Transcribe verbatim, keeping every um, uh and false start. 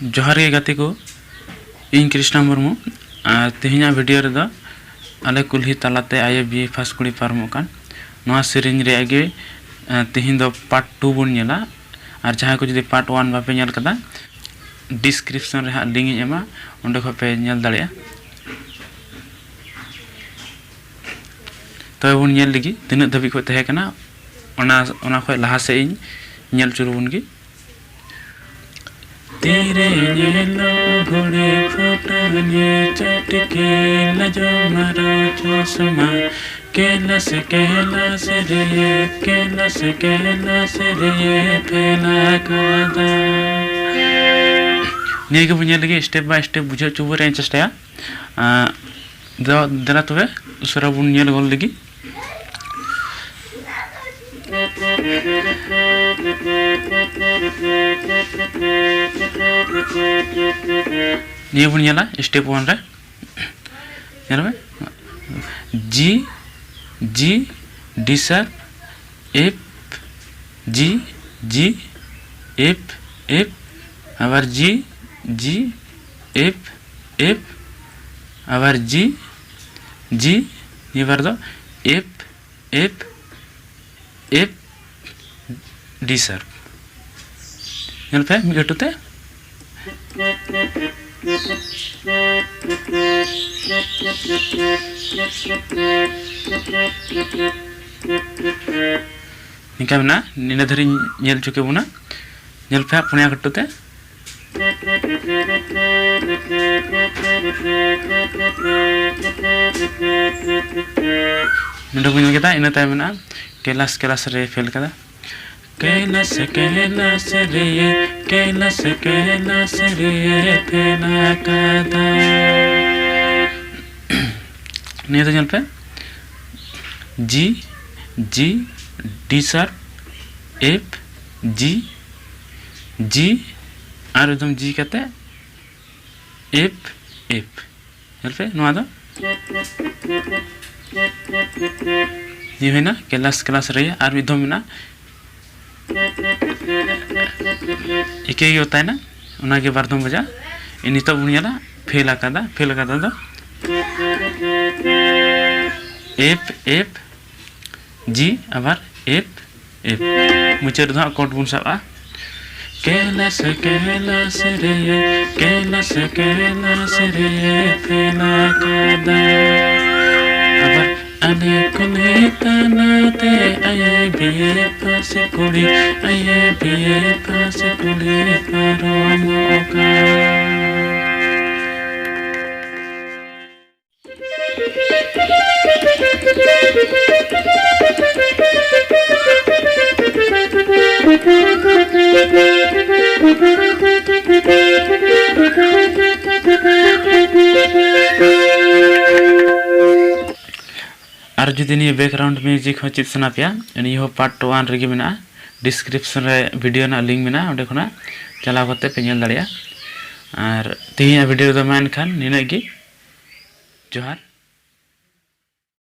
ᱡᱚᱦᱟᱨ ᱜᱮ ᱜᱟᱛᱮ ᱠᱚ, ᱤᱧ ᱠᱨᱤᱥᱱᱟ ᱢᱩᱨᱢᱩ᱾ ᱟᱨ ᱛᱮᱦᱮᱧᱟᱜ ᱵᱷᱤᱰᱤᱭᱳ ᱨᱮᱫᱚ ᱟᱞᱮ ᱠᱩᱞᱦᱤ ᱛᱟᱞᱟᱛᱮ ᱟᱭᱳ ᱵᱤᱭᱮ ᱯᱷᱟᱥ ᱠᱩᱲᱤ ᱯᱟᱨᱚᱢᱚᱜ ᱠᱟᱱ ᱱᱚᱣᱟ ᱥᱮᱨᱮᱧ ᱨᱮᱭᱟᱜ ᱜᱮ, ᱟᱨ ᱛᱮᱦᱮᱧ ᱫᱚ ᱯᱟᱨᱴ ᱴᱩ ᱵᱚᱱ ᱧᱮᱞᱟ᱾ ᱟᱨ ᱡᱟᱦᱟᱸᱭ ᱠᱚ ᱡᱩᱫᱤ ᱯᱟᱨᱴ ᱳᱣᱟᱱ ᱵᱟᱯᱮ ᱧᱮᱞ ᱠᱟᱫᱟ, ᱰᱤᱥᱠᱨᱤᱯᱥᱚᱱ ᱨᱮ ᱦᱟᱸᱜ ᱞᱤᱝᱠ ᱤᱧ ᱮᱢᱟ, ᱚᱸᱰᱮ ᱠᱷᱚᱱ ᱯᱮ ᱧᱮᱞ ᱫᱟᱲᱮᱭᱟᱜᱼᱟ᱾ ᱛᱚᱵᱮ ᱵᱚᱱ ᱧᱮᱞ ᱞᱮᱜᱮ ᱛᱤᱱᱟᱹᱜ ᱫᱷᱟᱹᱵᱤᱡ ᱠᱷᱚᱱ ᱛᱟᱦᱮᱸ ᱠᱟᱱᱟ, ᱚᱱᱟ ᱚᱱᱟ ᱠᱷᱚᱱ ᱞᱟᱦᱟ ᱥᱮᱫ ᱤᱧ ᱧᱮᱞ ᱦᱚᱪᱚ ᱵᱚᱱ ᱜᱮ᱾ ᱛᱤᱨᱮ ᱧᱮᱞᱚᱜ ᱜᱷᱩᱲᱤ ᱯᱷᱩᱴᱟᱹᱱᱤ ᱪᱟᱹᱴᱠᱤ ᱞᱟᱡᱚᱢᱟᱨᱟ ᱪᱚᱥᱢᱟ, ᱠᱮᱞᱟᱥ ᱠᱮᱞᱟᱥ ᱨᱮ, ᱠᱮᱞᱟᱥ ᱠᱮᱞᱟᱥ ᱨᱮ ᱯᱷᱮᱞ ᱟᱠᱟᱫᱟ᱾ ᱱᱤᱭᱟᱹ ᱜᱮᱵᱚᱱ ᱧᱮᱞ ᱞᱮᱜᱮ, ᱥᱴᱮᱯ ᱵᱟᱭ ᱥᱴᱮᱯ ᱵᱩᱡᱷᱟᱹᱣ ᱦᱚᱪᱚ ᱵᱚᱱ ᱨᱮᱭᱟᱜ ᱤᱧ ᱪᱮᱥᱴᱟᱭᱟ᱾ ᱟᱸ, ᱫᱮᱞᱟ, ᱫᱮᱞᱟ ᱛᱚᱵᱮ ᱩᱥᱟᱹᱨᱟ ᱵᱚᱱ ᱧᱮᱞ ᱜᱚᱫ ᱞᱮᱜᱮ᱾ ᱱᱤᱭᱟᱹ ᱵᱚᱱ ᱧᱮᱞᱟ ᱥᱴᱮᱯ ᱳᱣᱟᱱ ᱨᱮ᱾ ᱧᱮᱞ ᱢᱮ, ᱡᱤ, ᱡᱤ, ᱰᱤ ᱥᱟᱨᱯ, ᱮᱯᱷ, ᱡᱤ, ᱡᱤ, ᱮᱯᱷ, ᱮᱯᱷ, ᱟᱵᱟᱨ ᱡᱤ, ᱡᱤ, ᱮᱯᱷ, ᱮᱯᱷ, ᱟᱵᱟᱨ ᱡᱤ, ᱡᱤ, ᱱᱤᱭᱟᱹ ᱵᱟᱨ ᱫᱚ ᱮᱯᱷ, ᱮᱯᱷ, ᱮᱯᱷ, ᱰᱤ ᱥᱟᱨᱯ᱾ ᱧᱮᱞ ᱯᱮ ᱢᱤᱫ ᱜᱷᱟᱹᱴᱩ ᱛᱮ᱾ ᱱᱤᱝᱠᱟ ᱢᱮᱱᱟᱜᱼᱟ, ᱱᱤᱱᱟᱹ ᱫᱷᱟᱹᱨᱤᱡ ᱤᱧ ᱧᱮᱞ ᱦᱚᱪᱚ ᱠᱮᱫ ᱵᱚᱱᱟ᱾ ᱧᱮᱞ ᱯᱮ ᱦᱟᱸᱜ ᱯᱩᱱᱭᱟ ᱜᱷᱟᱹᱴᱩ ᱛᱮ᱾ ᱱᱚᱰᱮ ᱵᱚᱱ ᱧᱮᱞ ᱠᱮᱫᱟ, ᱤᱱᱟᱹ ᱛᱟᱭᱚᱢ ᱢᱮᱱᱟᱜᱼᱟ ᱠᱮᱞᱟᱥ ᱠᱮᱞᱟᱥ ᱨᱮ ᱯᱷᱮᱞ ᱠᱟᱫᱟ᱾ ᱠᱮᱞᱟᱥ ᱠᱮᱞᱟᱥ ᱨᱮ, ᱠᱮᱞᱟᱥ ᱠᱮᱞᱟᱥ ᱨᱮ ᱯᱷᱮᱞ ᱠᱟᱫᱟ᱾ ᱱᱤᱭᱟᱹ ᱫᱚ ᱧᱮᱞ ᱯᱮ, ᱡᱤ, ᱡᱤ, ᱰᱤ ᱥᱟᱨᱯ, ᱮᱯᱷ, ᱡᱤ, ᱡᱤ, ᱟᱨ ᱮᱠᱫᱚᱢ ᱡᱤ ᱠᱟᱛᱮ ᱮᱯᱷ, ᱮᱯᱷ᱾ ᱧᱮᱞ ᱯᱮ ᱱᱚᱣᱟ ᱫᱚ᱾ ᱱᱤᱭᱟᱹ ᱦᱩᱭᱱᱟ ᱠᱮᱞᱟᱥ ᱠᱮᱞᱟᱥ ᱨᱮ, ᱟᱨ ᱢᱤᱫ ᱫᱷᱟᱣ ᱢᱮᱱᱟᱜᱼᱟ᱾ ᱤᱠᱟᱹ ᱜᱮ ᱚᱛᱟᱭᱱᱟ᱾ ᱚᱱᱟᱜᱮ ᱵᱟᱨ ᱫᱷᱚᱢ ᱵᱟᱡᱟᱜᱼᱟ᱾ ᱱᱤᱛᱚᱜ ᱵᱚᱱ ᱧᱮᱞᱟ ᱯᱷᱮᱞ ᱟᱠᱟᱫᱟ, ᱯᱷᱮᱞ ᱟᱠᱟᱫᱟ ᱫᱚ ᱮᱯᱷ ᱮᱯᱷ ᱡᱤ, ᱟᱵᱟᱨ ᱮᱯᱷ ᱮᱯᱷ᱾ ᱢᱩᱪᱟᱹᱫ ᱨᱮᱫᱚ ᱦᱟᱸᱜ ᱠᱚᱨᱰ ᱵᱚᱱ ᱥᱟᱵᱼᱟ᱾ ᱠᱮᱞᱟᱥ ᱠᱮᱞᱟᱥ ᱨᱮ, ᱠᱮᱞᱟᱥ ᱠᱮᱞᱟᱥ ᱨᱮ ᱯᱷᱮᱞ ᱟᱠᱟᱫᱟ᱾ ᱟᱵᱟᱨ ᱟᱞᱮ ᱠᱩᱞᱦᱤ ᱛᱟᱞᱟᱛᱮ ᱟᱭ ᱵᱤ ᱮ ᱯᱟᱥ ᱠᱩᱲᱤ, ᱟᱭ ᱵᱤ ᱮ ᱯᱟᱥ ᱠᱩᱲᱤ ᱯᱟᱨᱚᱢᱚᱜ ᱠᱟᱱ᱾ ᱟᱨ ᱡᱩᱫᱤ ᱱᱤᱭᱟᱹ ᱵᱮᱠᱜᱨᱟᱣᱩᱱᱰ ᱢᱤᱣᱡᱤᱠ ᱦᱚᱸ ᱪᱮᱫ ᱥᱟᱱᱟ ᱯᱮᱭᱟ, ᱱᱤᱭᱟᱹ ᱦᱚᱸ ᱯᱟᱨᱴ ᱚᱣᱟᱱ ᱨᱮᱜᱮ ᱢᱮᱱᱟᱜᱼᱟ᱾ ᱰᱤᱥᱠᱨᱤᱯᱥᱚᱱ ᱨᱮ ᱵᱷᱤᱰᱤᱭᱳ ᱨᱮᱱᱟᱜ ᱞᱤᱝᱠ ᱢᱮᱱᱟᱜᱼᱟ, ᱚᱸᱰᱮ ᱠᱷᱚᱱᱟᱜ ᱪᱟᱞᱟᱣ ᱠᱟᱛᱮ ᱯᱮ ᱧᱮᱞ ᱫᱟᱲᱮᱭᱟᱜᱼᱟ᱾ ᱟᱨ ᱛᱮᱦᱮᱧᱟᱜ ᱵᱷᱤᱰᱤᱭᱳ ᱨᱮᱫᱚ ᱢᱟ ᱮᱱᱠᱷᱟᱱ ᱱᱤᱱᱟᱹᱜ ᱜᱮ᱾ ᱡᱚᱦᱟᱨ᱾